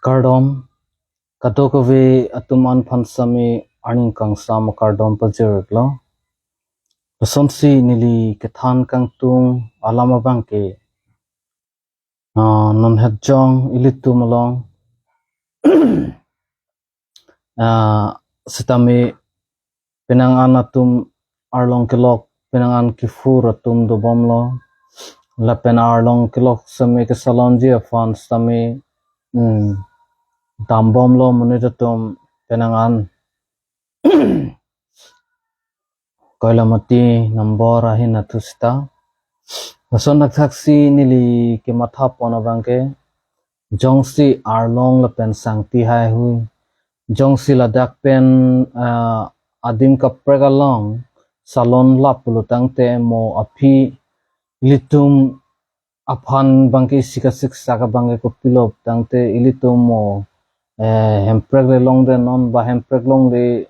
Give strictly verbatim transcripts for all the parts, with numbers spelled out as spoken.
Kardom, kadokave atum an aphan sami arni kangsam akardom pajir-iklo. Lasonsi neli kethan kangtung alam abangke, ah, non hetjong ilitum along, ah, sitame penang an atum arlong kelok, penang an kefur atum dobomlo. Lapen arlong kelok sitame kesalonji aphan sitame, hmm, dambomlo monit atum penang an Koilamati Nambor ahin athu sita. Lason thakthaksi neli kemathapon abangke, jongsi arlong lapen sangti haihui, jongsi ladak pen, ah, adim kaprek along salon lap pulo tangte mo aphi ilitum aphan abangke isi kasiksak abangke kopilo tangte ilitum mo, eh, hemprek le longde non ba hemprek longle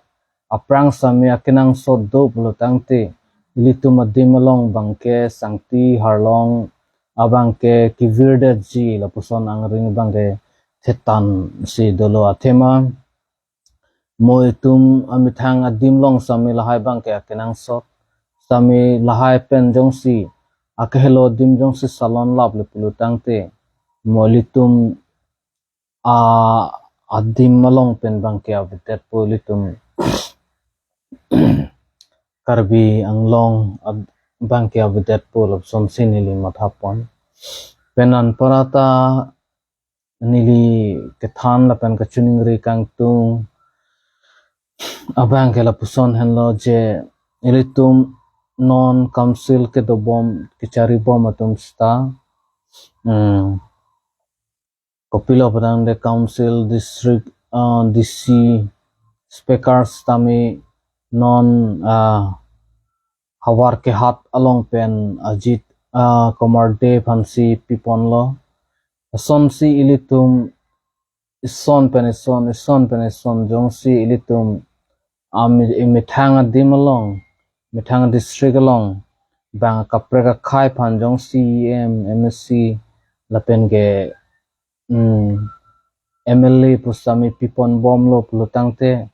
aphrang sami akenangsot do pulo tangte ilitum adim along abangke sangti arlong abangke kevirdetji lapuson angring abangke thetan si dolo athema. Mo itum amethang adim along sami lahai abangke akenangsot. Sami lahai pen jongsi akehelo adim jongsi salon laple pulo tangte mo ilitum a adim along pen abangke avedetpo ilitum Karbi Anglong ab- abangke avedetpo lapusonsi neli mathapon. Pen anparta neli kethan lapen kachiningri kangtung abangke lapuson henlo je ilitum non council kedobom kecharibom atum sita, hmm, kopilo putangte council, district, ah, D C, speaker sitame non, ah, havar kehat along pen Ajit, ah, Kumar Dey aphansi piponlo. Lasonsi ilitum ison pen ison, ison pen ison jongsi ilitum ami- imethang adim along, methang district along bang kaprek akhei aphan jongsi E M, M A C lapen ke, hmm, M L A pu sami piponbomlo pulo tangte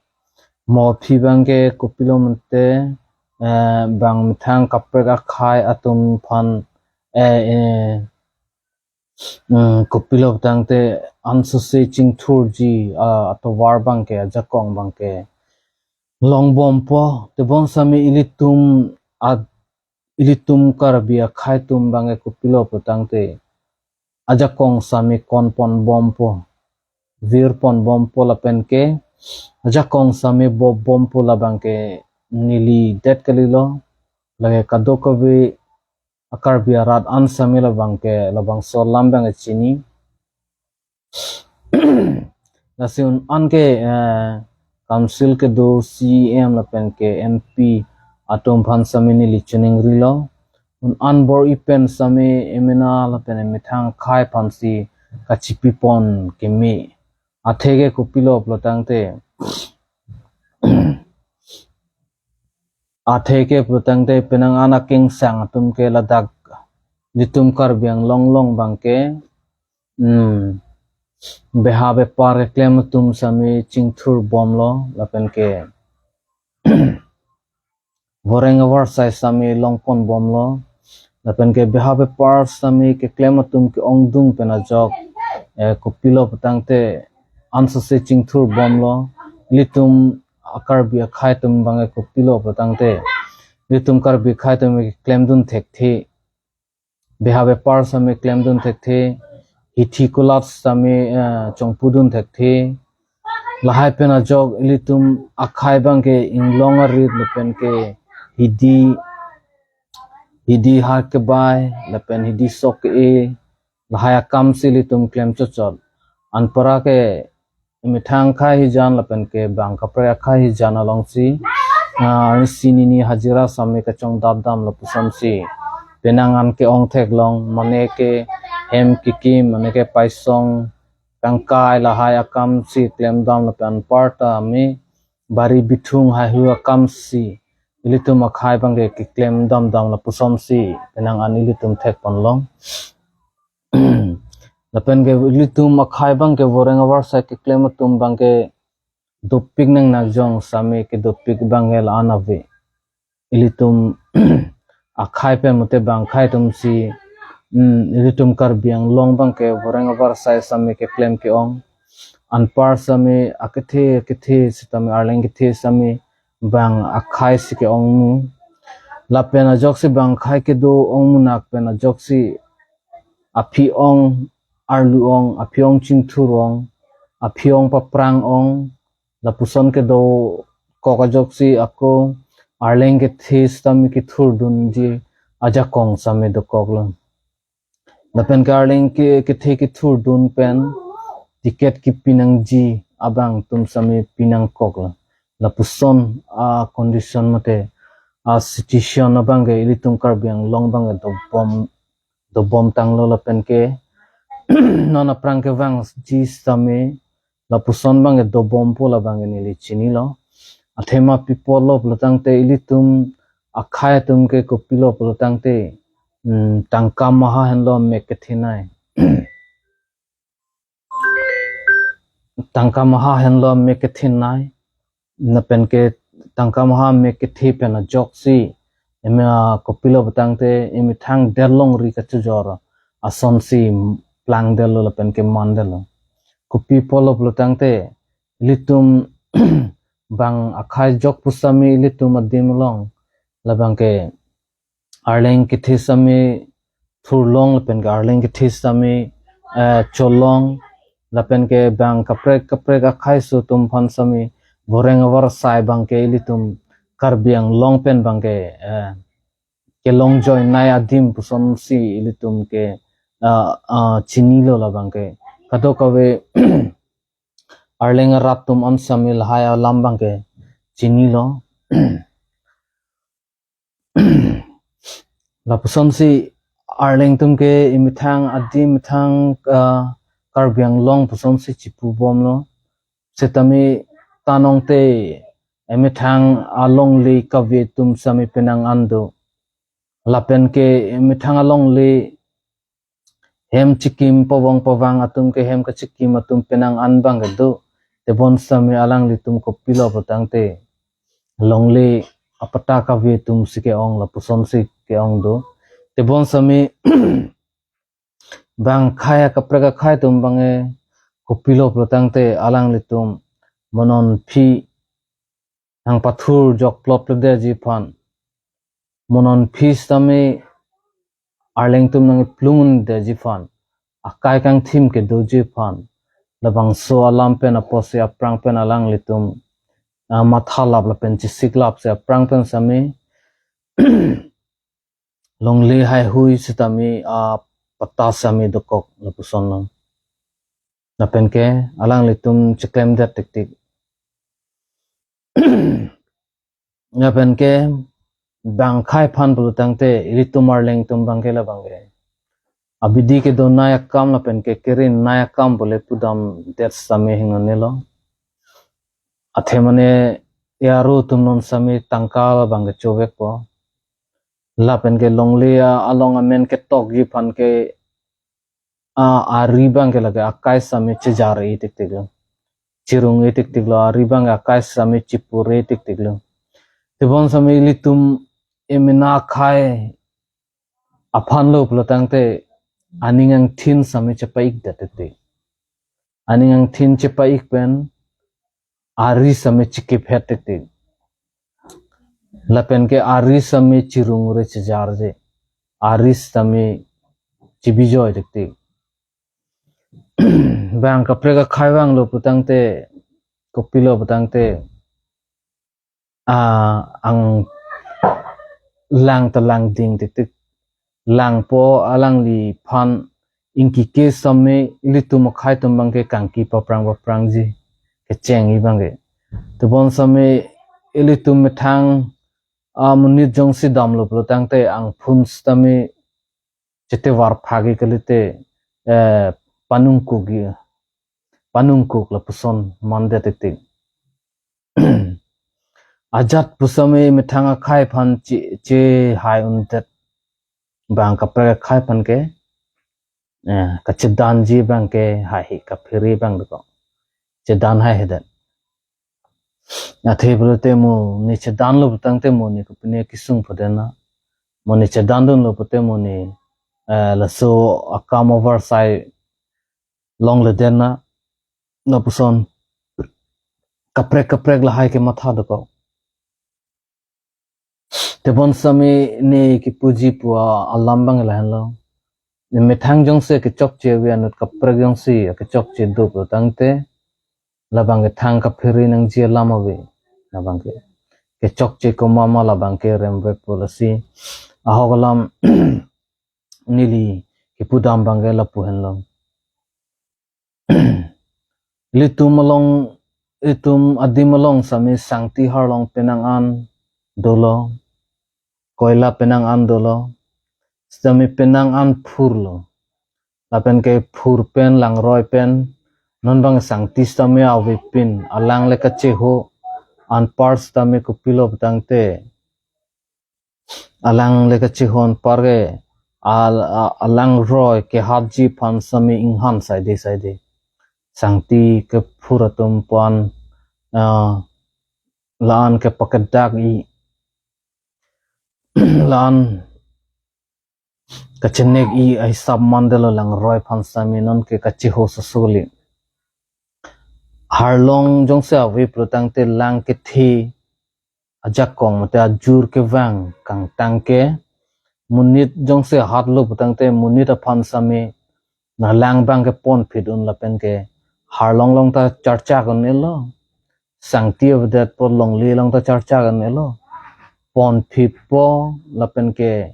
mo aphi abangke kopilo mante, eh, bang methang kaprek akhei atum aphan, eh, eh, hmm, kopilo tangte ansose chingthurji, ah, atovar abangke ajakong abangke longbompo. Tebon sami ilitum ad- ilitum Karbi akhei atum abangke kopilo putangte ajakong sami konponbompo, virponbompo lapen ke ajakong sami bobompo labangke neli det kalilo. Lake kadokave a-Karbi arat an sami labangke labangso alam abangke chini. Lasi un an ke, eh, council kedo C E M lapen ke M P atum aphan sami neli chiningrilo. Un an bor-i pen sami emena lapen emethang akhei aphansi kachipipon keme. Athe ke kopilo pulo tangte, athe ke pulo tangte penang an akengsang atum ke ladak ilitum Karbi Anglong along abangke, hmm, beha bepar keklem atum sami chingthurbomlo lapen ke voreng avarsai sami longponbomlo lapen ke beha bepar sami keklem atum ke-ongdung pen ajok, eh, kopilo putangte ansose chingthurbomlo. Ilitum a-Karbi akhei atum abangke kopilo putangte ilitum Karbi akhei atum keklemdun thekthe, beha bepar sami klemdun thekthe, hithi kulat sami, eh, chongpudun thekthe. Lahai pen ajok ilitum akhei abangke inglong arit lapen ke hidi, hidi har kebai lapen hidi sok ke-e, lahai akamsi ilitum klem chotchot. Anpara ke emethang akhei hijan lapen ke bang kaprek akhei hijan alongsi, ah, isi nini hajira sami kachongdapdam lapusonsi penang an ke-ong theklong, mane ke hem kekim, mane ke paisong kangkai lahai akamsi klemdam lapen anparta me bari bithung haihui akamsi ilitum akhei abangke keklemdamdam lapusonsi penang an ilitum thekponlong. Lapen ke ilitum akhai abang ke voreng avarsai keklem atum abang ke dopik nangnak jong sami kedopik abang ke la-an ave. Ilitum akhai pen mate bang akhai atum si, mm, ilitum Karbi Anglong abang ke voreng avarsai sami keklem ke-ong. Anpar sami akethe akethe sitame arleng kethe sami bang akhai si ke-ongmu. Lapen ajoksi bang akhai kedo ongmunak pen ajoksi aphi ong arlu ong, aphi ong chingthur ong, aphi ong paprang ong, lapuson kedokok ajoksi ako arleng kethe sitame kethurdunji ajakong sami dokoklo. Lapen ke arleng ke kethe kethurdun pen ticket kepi nangji abang atum sami pinangkoklo. Lapuson a condition mate a situation abang ke ilitum Karbi Anglong abang ke dobom dobom tanglo lapen ke non aphrang kevangji sitame lapuson abang ke dobompo labang ke neli chinilo. Athema pi apotlo pulotangte ilitum akhai atum ke kopilo pulotangte, mm, tangka maha henlo mek kethenei. Tangka maha henlo mek kethenei. Lapen ke tangka maha mek kethe pen ajoksi eme, ah, kopilo pulotangte emethang der longri kachojor asonsi plangdetlo lapen ke mandetlo. Kopi apotlo pulotangte ilitum bang akhai jok pusitame ilitum adim along labang ke arleng kethe sami thurlong lapen ke arleng kethe sami, eh, cholong lapen ke bang kaprek kaprek akhai aso atum aphan sami voreng avarsai abang ke ilitum Karbi Anglong pen abang ke, eh, kelong joinei adim pusonsi ilitum ke, ah, ah, chinilo labang ke. Kadokave arleng arat atum an sami lahai alam abang ke chinilo. Lapusonsi arleng atum ke emethang adim emethang, ah, Karbi Anglong pusonsi chipubomlo. Sitame tanong te emethang alongle kave atum sami penang an do. Lapen ke emethang alongle hem chikim pavong pavang atum ke hem kachikim atum penang an abang ke do. Tebon sami alanglitum kopilo pulotangte longle apatta kave atum si ke-ong lapusonsi ke-ong do. Tebon sami bang akhai kaprek akhai atum abang ke kopilo pulotangte alanglitum monon aphi nangpathur jokplotledetji aphan. Monon aphi sitame arleng atum nangplungdetji aphan. Akai kangthim kedoji aphan. Labangso alam pen apotsi aphrang pen alanglitum, ah, mathalap lapen chisiklapsi aphrang pen sami longle haihui sitame apatta sami dokok lapuson lo. Lapen ke alanglitum chiklemdet tiktik. Lapen ke bang akhai aphan pulotangte ilitum arleng atum abang ke labang ke abidi kedonei akam lapen ke kerinnei akam pule pudamdet sami hingnonelo. Athema ne aro atum non sami tangka labang ke chovekpo. Lapen ke longle a-, along amen ketokji aphan ke, a, ari abang ke lake akai sami chejar-i tiktiklo. Chirung-i tiktiklo, ari abang ke akai sami chipur-i tiktiklo. Tebon sami ilitum emena akhai aphan lo pulotangte aning angthin sami chepa-ikdet tiktik. Aning angthin chepa-ik pen ari sami chikiphet tiktik. Lapen ke ari sami chirungre chejarje. Ari sami chibijoi tiktik. Bang kaprek akhai vanglo pulotangte, kopilo pulotangte, ah, ang lang ta langding tiktik. Langpo alangliphan ingkike sami ilitum akhai atum abang ke kangki paprang paprangji. Kecheng-i abang ke. Tebon sami ilitum methang, ah, monit jongsi damlo pulotangte angphun sitame chetevar phagi kalite, eh, panungkuk-i, panungkuk lapuson mandet tiktik. Ajat pusitame methang akhai aphan che, chehai undet bang kaprek akhai aphan ke. eh, kachedanji abangke haihe, kaphere abang dokok. Chedan haihedet. Athe pulote mo ne chedanlo putangte mo ne kopine kesung pudena. Mo ne chedandunlo pute mo ne, eh, laso akam ovarsai longledena. Lapuson kaprek kaprek lahai kematha dokok. Tebon sitame ne kipuji pu alam abang lahenlo. Ne methang jongsi kechokche ave, anut kaprek jongsi kechokche do putangte, labangke thang kaphere nangji alam ave. Labangke kechokche komat ma labangke remvekpo. Lasi ahok alam neli kipudam abangke lapu henlo. Ilitum along, ilitum adim along sitame sangti harlong penang an dolo, koila penang an dolo, sitame penang an phurlo. Lapenke phur pen, langroi pen, non abang sangti sitame avepin, alang le kacheho anpar sitame kopilo putangte, alang le kacheho anpar ke, al-, a-, alangroi kehatji aphan sitame inghan saide saide. Sangti kephur atum aphan, ah, la-an kepakedak-i, la-an kachenek-i ahisap mandetlo, langroi aphan sitame nonke kacheho sosoli. Harlong jongsi ave pulotangte lang kethe ajakong mate ajur kevang kangtang ke, monit jongsi hatlo putangte monit aphan sitame na lang abangke ponphit un lapenke harlong along ta charchak un-elo. Sangti avedetpo, longle along ta charchak un-elo. Ponphitpo lapenke,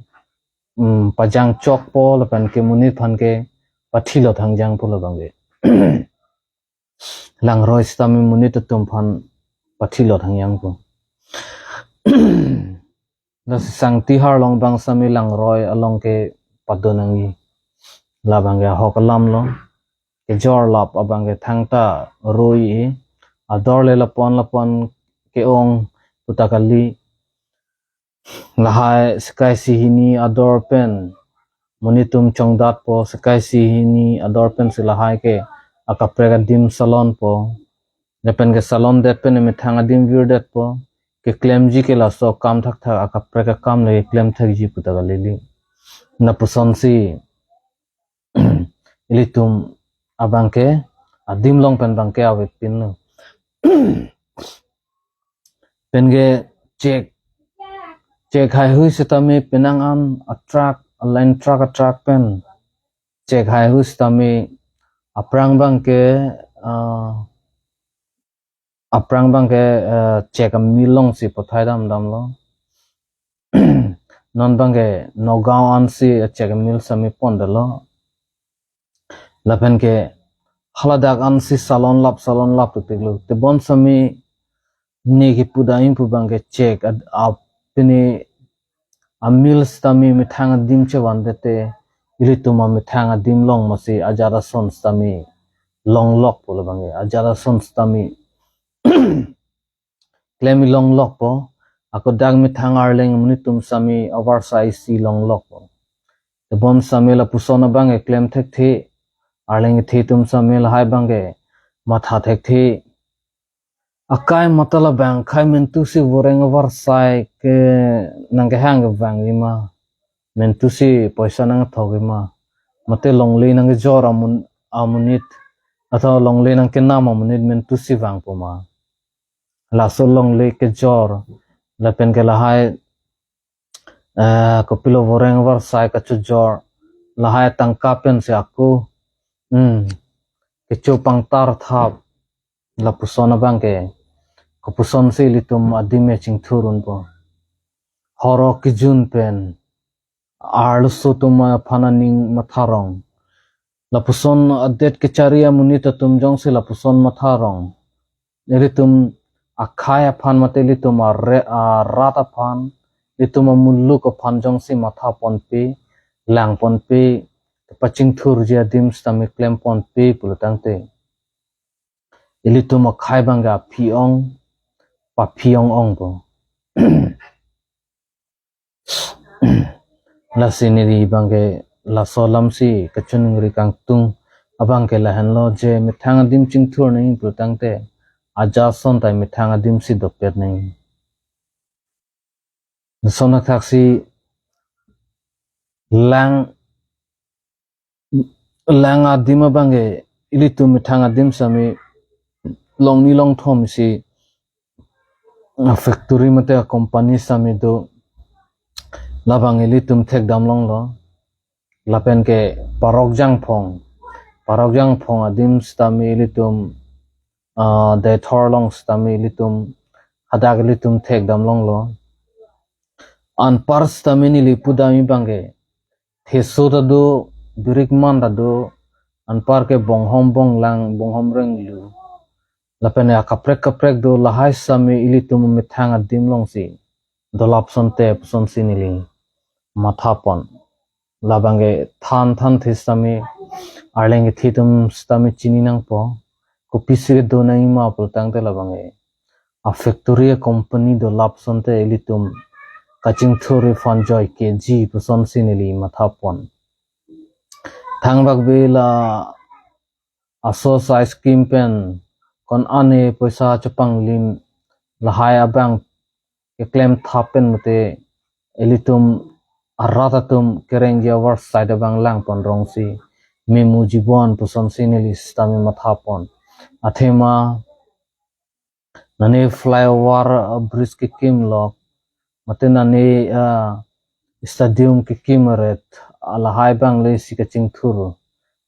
mm, pajangchokpo lapenke monit aphanke pathilot hangjangpo labangke. Langroi sitame monit atum aphan pathilot hangjangpo. Lasi sangti harlong abang sitame langroi along ke pado nangji. Labangke ahok alamlo. Kejor lap abangke thangta roi-i. Ador le lapon lapon ke-ong puta kali. Lahai sekai si hini ador pen monit atum chongdatpo, sekai si hini ador pensi lahai ke akaprek adim salonpo. Lapenke salondet pen methang adim virdetpo. Keklemji ke laso akam thakthak, akaprek akam le keklem thekji puta kalili. Lapusonsi ilitum abangke adim along pen abangke avepinlo. Penke chek, chek haihui sitame penang an atruck, a line truck atruck pen chek haihui sitame aphrang abangke, ah, aphrang abangke, ah, chek amil alongsi pathai damdamlo. Non abangke Nagaon ansi chek amil sitame pondetlo. Lapenke haladak ansi salon lap, salon lap tiktiklo. Tebon sitame ne kipudam pu abangke chek ad-, ap-, pini amil sitame methang adim chevandete, ilitum amethang adim along masi ajat ason sitame longlokpo labangke, ajat ason sitame klem-i longlokpo. Ako dak methang arleng monit atum sitame avarsai isi longlokpo. Tebon sitame lapuson abangke klem thekthe, arleng kethe atum sitame lahai abangke matha thekthe. Akai matha labang akai mentusi voreng avarsai ke nangkehang kevangji ma, mentusi poisa nangthokji ma, mate longle nangkejor amun-, amonit, atau longle nangkenam amonit mentusi vangpo ma. Laso longle kejor lapenke lahai, eh, kopilo voreng avarsai kachojor, lahai tangka pensi ako, hmm, kecho pangtar thap, lapuson abangke, kopusonsi ilitum adim chingthur unpo. Horo kejun pen arloso atum aphan aning matharong. Lapuson adet kechari amonit atum jongsi lapuson matharong, ilitum akhei aphan mate ilitum are-, arat aphan, ilitum amuluk aphan jongsi matha ponpe, lang ponpe, pachingthurji adim sitame klem ponpe pulotangte, ilitum akhei abangke aphi-ong, paphi-ong-ongpo. Lasi neli abangke laso alamsi kachiningri kangtung abang ke lahenlo je methang adim chingthur nangji pulotangte aja ason ta methang adim si dopet nangji. Lason athaksi lang lang adim abang ke ilitum methang adim sitame longni longthom si a factory mate a company sitame do, labang ilitum thekdam longlo. Lapen ke parok jangphong, parok jangphong adim sitame ilitum, ah, dethor long sitame ilitum hadak ilitum thekdam longlo. Anpar sitame neli pudam abang ke theso ta do, birikman ta do, anpar ke bonghom bonglang, bonghom renglu. Lapen akaprek kaprek do, lahai sitame ilitum methang adim longsi dolap asonte pusonsi neli mathapon. Labang ke than than the sitame arleng kethe atum sitame chini nangpo. Kopisi kedo nangji ma pulotangte labang ke a factory a company dolap asonte ilitum kachingthur aphan joike ji pusonsi neli mathapon. Thangbak be la aso sai scheme pen ko-an ne poisa chepanglim lahai abang keklem thap pen mate ilitum arat atum kerengji avar side abang langpon rongsi memuji bon pusonsi neli sitame mathapon. Athema nane flyover, uh, bridge kekim lok, mate nane, uh, stadium kekim ret, uh, lahai abang le si kachingthur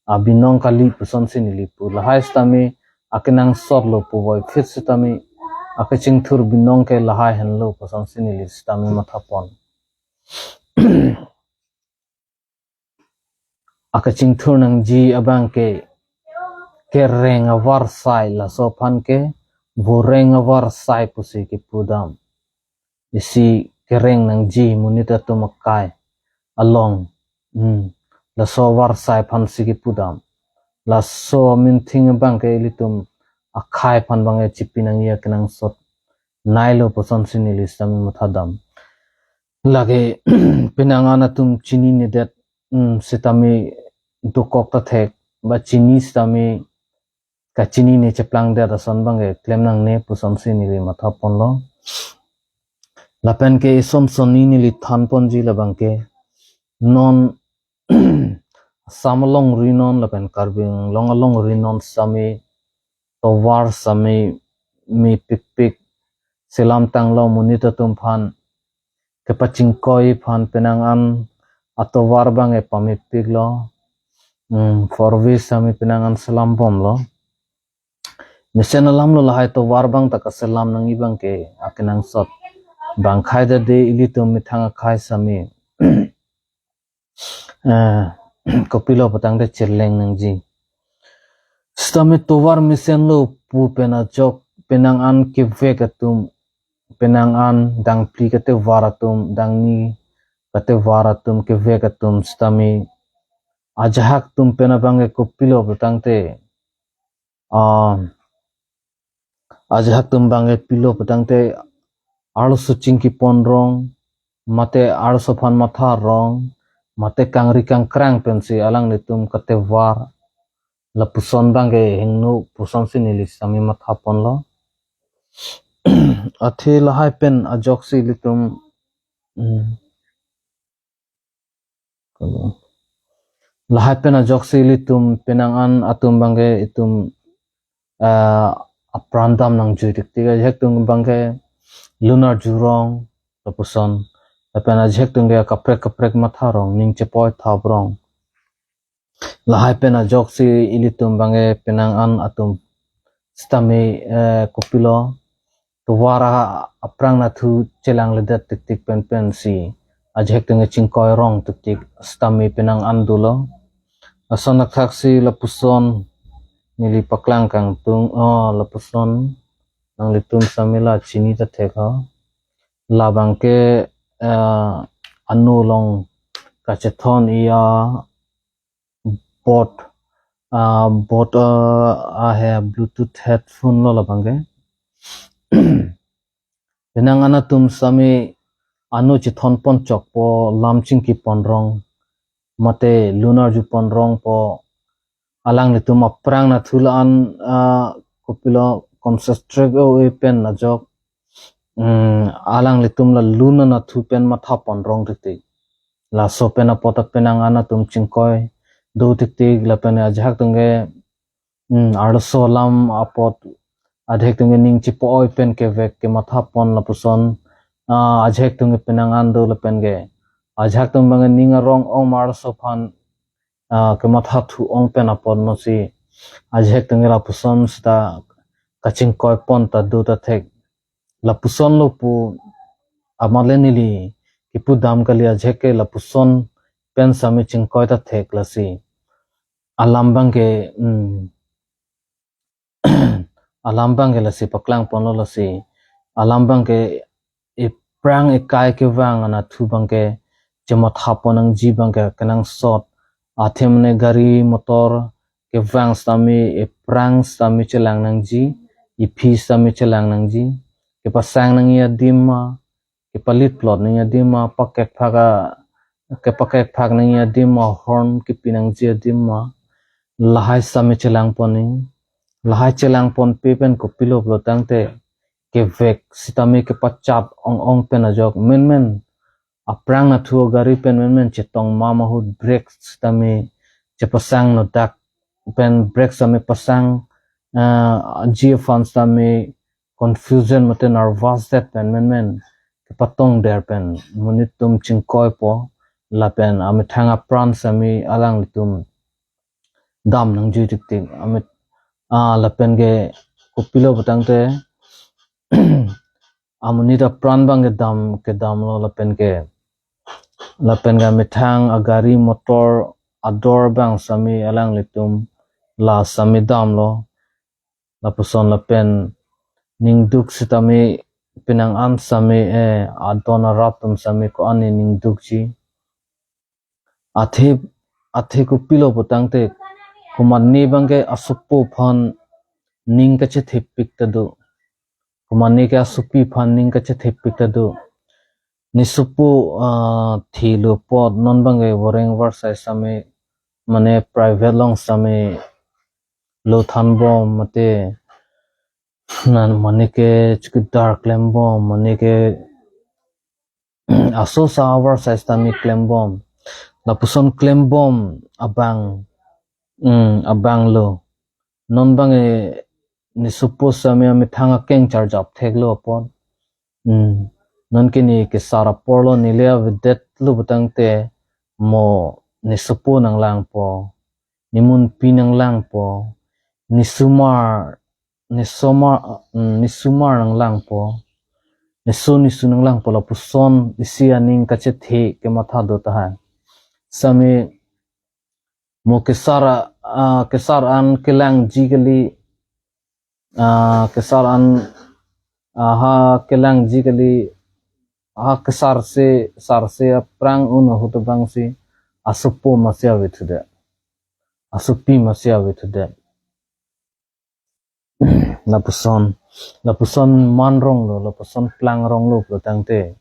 abinong kali pusonsi neli pu. Lahai sitame akenangsot lo puvoiphit sitame akachingthur binong ke lahai henlo pusonsi neli sitame mathapon. Akachingthur nangji abang ke kereng avar sai, laso aphan ke voreng avar sai pusi kepudam. Isi kereng nangji monit atum akai along, hmm, laso avar sai aphansi kepudam. Laso minthing abang ke ilitum akhei aphan abang ke chipi nangji akenangsot nailo pusonsi neli sitame mathadam. Lake penang an atum chininedet, hmm, sitame dokok ta thek, ba chini sitame kachinine cheplangdet ason abang ke klem nangne pusonsi neli mathaponlo. Lapen ke ison sonni neli thanponji labang ke non Assam alongri non lapen Karbi Anglong alongri non sitame tovar sitame mepikpik, selam tanglo monit atum aphan kepachingkoi aphan penang an atovar abang ke pamepiklo. Hmm, four wheel sitame penang an selambomlo. Mesen alamlo lahai tovar abang ta kaselam nangji abang ke akenangsot bang khai dade ilitum methang akhei sitame, eh, kopilo pulotangte chirleng nangji. Sitame tovar mesenlo pu pen ajok penang an kevek atum, penang an dangphli katevar atum, dangni katevar atum kevek atum sitame ajahak atum pen abang ke kopilo pulotangte, ah, ajahak atum abang ke pilo pulotangte arloso chingkipon rong, mate arloso aphan matha rong, mate kangri kangkrang pensi alanglitum katevar lapuson abang ke hingno pusonsi neli sitame mathaponlo. Athe lahai pen ajoksi ilitum, hmm, lahai pen ajoksi ilitum penang an atum abang ke itum, eh, apran dam nangjui tiktik, ajahak atum abang ke lunar jurong lapuson, lapen ajahak atum ke kaprek kaprek matha rong, ning chepoi thap rong. Lahai pen ajoksi ilitum abang ke penang an atum sitame, eh, kopilo tovar a-, aphrang nathu chelangledet tiktik pen pensi ajahak atum ke chingkoi rong tiktik sitame penang an dolo. Lason athaksi lapuson neli paklang kangtung, oh, lapuson nanglitum sitame la chini ta thek ho. Labang ke, eh, ano along kachethon-i a boat, ah, boat, ah, ahe Bluetooth headphone lo labang ke. Penang an atum sitame ano chethonpon chokpo, lam chingkipon rong, mate lun arjupon rongpo, alanglitum aphrang nathu la-an, ah, kopilo concentrate o-e pen ajok, mm, alanglitum la lun nathu pen mathapon rong tiktik. Laso pen apot apenang an atum chingkoi do tiktik, lapen ajahak atum ke, mm, arloso alam apot ajahak atum ke ning chipo-oi pen kevek kemathapon lapuson, ah, ajahak atum ke penang an do lapen ke ajahak atum abang ning arong-ong ma arloso aphan, ah, kematha thu-ong pen apot masi ajahak atum ke lapuson seta kachingkoipon ta do ta thek. Lapuson lo pu amat le neli kipudam kali, ajahak ke lapuson pen sami chingkoi ta thek lasi. Alam abang ke, mm, alam abang ke lasi paklangponlo lasi. Alam abang ke ephrang ekai kevang anathu abang ke chemathapon nangji abang ke kenangsot. Athema ne gari motor kevang sitame ephrang sitame chelang nangji, ephi sitame chelang nangji, kepasang nangji adim ma, kepalit plot nangji adim ma, pakekphak a, kepakekphak nangji adim ma, horn kepi nangji adim ma, lahai sitame chelangpon nangji, lahai chelangponpe pen kopilo pulo tangte, kevek sitame kepachat ong-ong pen ajok, menmen aphrang nathu gari pen menmen chetong ma mahut brake sitame chepasang nodak pen brake sitame pasang, ah, ji aphan sitame confusion mate nervous det pen menmen kepatong der pen monit atum chingkoipo, lapen amethang apran sitame alanglitum dam nangjui tiktik, amit, ah, lapen ke kopilo pu tangte amonit apran abang kedam, kedamlo lapen ke, lapen ke amethang agari motor ador abang sitame alanglitum la sitame damlo. Lapuson lapen ningduk sitame penang an sitame, eh, adon arap atum sitame ko-an ne ningdukji. Athe, athe kopilo pu tangte, komatne abang ke asopo aphan ning kachethepik ta do. Komatne ke asopi aphan ning kachethepik ta do. Ne sopo, ah, thilo apot non abang ke voreng varsai sitame, mane private along sitame lo thanbom mate, non mane ke chukidar klembom, mane ke aso sa avarsai sitame klembom. Lapuson klembom abang, mm, abang lo. Non abang e ne sopo sitame amethang akeng charjap theklo apot. Mm. Non ke ne kesar apor lo, ne le avedetlo pu tangte mo ne sopo nanglangpo, ne munpi nanglangpo, ne somar, ne somar, mm, ne somar nanglangpo, ne so ne su nanglangpo lapuson isi aning kachethe kematha do tahai. Sitame mo kesar a, ah, kesar an kelangji kali, ah, kesar an, ah, ha kelangji kali, ha kesarse, sarse aphrang un ahut abangsi asopo masi avethudet, asopi masi avethudet. Lapuson, lapuson man ronglo, lapuson plang ronglo pulo tangte,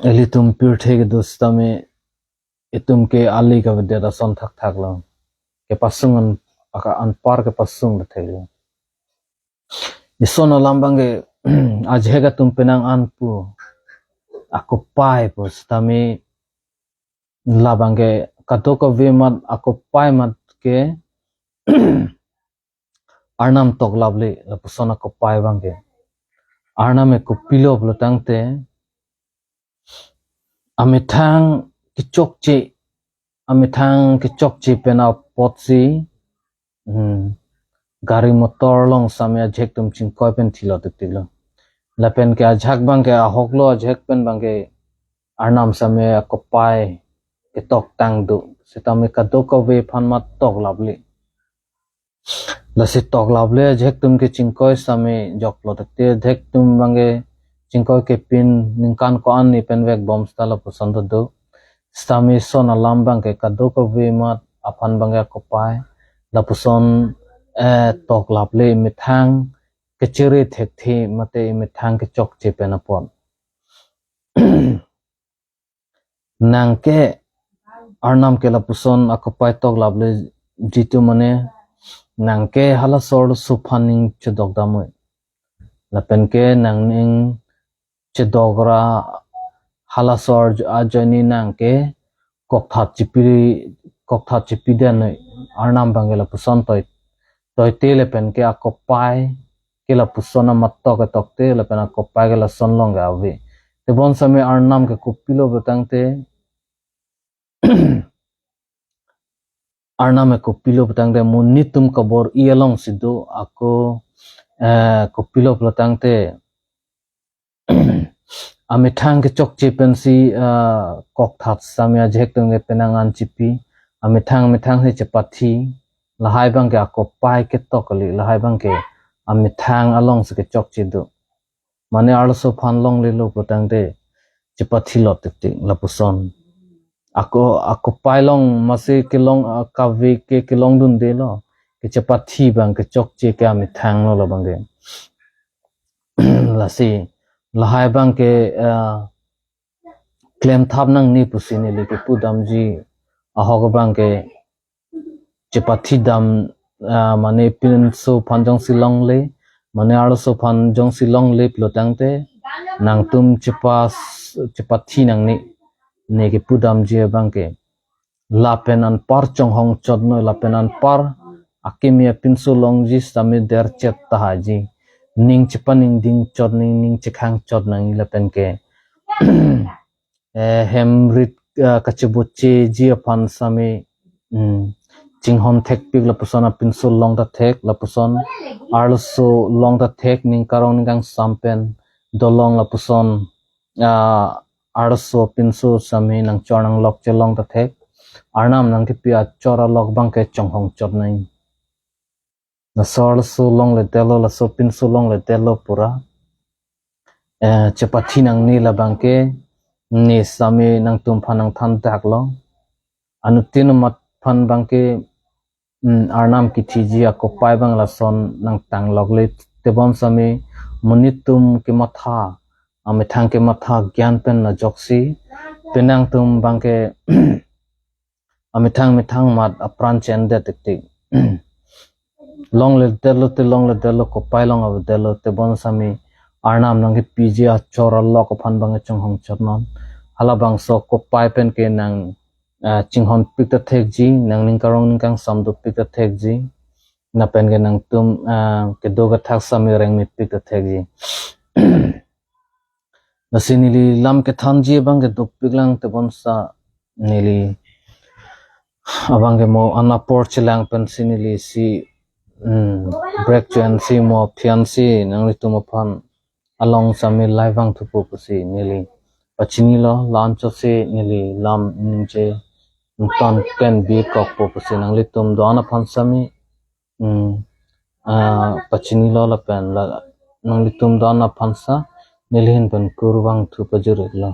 ilitum pirthe kedo sitame itum ke ali kavedet ason thakthak lo. Kepasung an, aka anpar kepasung theklo. Ison alam abang ke ajahak atum penang an pu akopai pu sitame labang ke kadokave amat akopai amat ke Arnam toklap le lapuson akopai abang ke. Arnam e kopilo pulo tangte amethang kechokche, amethang kechokche pen apotsi, hmm, gari motor along sitame ajahak atum chingkoi pen thilo tiktik lo. Lapen ke ajahak abang ke ahok lo, ajahak pen abang ke Arnam sitame akopai ketoktang do. Sitame kadokave aphan amat toklap le. Lasi toklap le ajahak atum ke chingkoi sitame joklo tiktik, ajahak atum abang ke chingkoi kepin ningkan ko-an ne pen vekbom seta lapuson ta do. Sitame ison alam abang ke kadokave amat aphan abang ke akopai. Lapuson, eh, toklap le emethang kechere thekthe mate emethang kechokche pen apot. Nang ke Arnam ke lapuson akopai tok laple jitu mane, nang ke halaso arloso aphan ning chedok damnoi. Lapen ke nang ning chedok ra halaso ar-, ajoine nang ke kokthat chipi, kokthat chipi damnoi. Arnam abang ke lapuson toi, toite lapen ke akopai ke lapuson amat tok ketok te, lapen akopai ke lason along ke ave. Tebonsami Arnam ke kopilo pulotangte, Arnam ke kopilo pulotangte, monit atum kabor-i alongsi do, ako, eh, kopilo pulotangte, amethang kechokche pensi, eh, kokthat sami ajahak atum ke penang an chipi, amethang, amethang si chepathi, lahai abang ke akopai ketok kali, lahai abang ke amethang alongsi kechokche do. Mane arloso aphan longlelo pulotangte chepathi lot tiktik lapuson. Ako, akopai along masi kelong, ah, kave ke kelongdundelo. Kechepathi abang kechokche ke amethang lo labang ke. Lasi, lahai abang ke, ah, klemthap nangne pusi neli kepu damji ahok abang ke chepathi dam, ah, mane pinso aphan jongsi longle, mane arloso aphan jongsi longle pulotangte, nangtum chepa-, chepathi nangne, ne kepu damji abang ke. Lapen anpar chonghong chotnoi, lapen anpar akimi apinso longji sami derchet tahai ji. Ning chepaningding chot nangji, ning chekhang chot nangji lapen ke eh, hem rit, eh, kachebocheji aphan sami, mm, chinghon thekpik lapuson apinso long ta thek, lapuson arloso long ta thek, ning karong ning kangsam pen dolong lapuson, ah, arloso pinso sami nangchor nanglok chelong ta thek. Arnam nangkepi achor alok abang ke chonghong chot nangji. Laso arloso longledetlo, laso pinso longledetlo pura. Eh, chepathi nangne labang ke, ne sami nangtum aphan nangthan daklo. Anuttin amat aphan abang ke, mm, Arnam kithiji akopai abang lason nangtang lokle, tebonsami monit atum kematha, amethang kematha gyan pen ajoksi, penang atum abang ke, amethang methang amat apran chendet tiktik. Longledetlo te longledetlo, kopai along avedetlo, tebonsami Arnam nangkepiji achor alok aphan abang chonghong chot non. Halabangso kopai pen ke nang, ah, chinghonpik ta thekji, nang ning karong ning kangsam dopik ta thekji. Lapen ke nangtum, ah, kedo kethak sami rengmipik ta thekji. Lasi neli lam kethanji abang ke dopik lang, tebonsa neli abang ke mo an apor chelang pensi neli si, mm, break cho-ensi mo aphi-ansi nanglitum aphan along sami laivang thupo pusi neli pachinilo, la-anchotsi neli lam ningje ton pen bikokpo pusi nanglitum do-an aphan sami, mm, ah, pachinilo lapen la nanglitum do-an aphansa neli ahin pen kurvangthu pajir-iklo.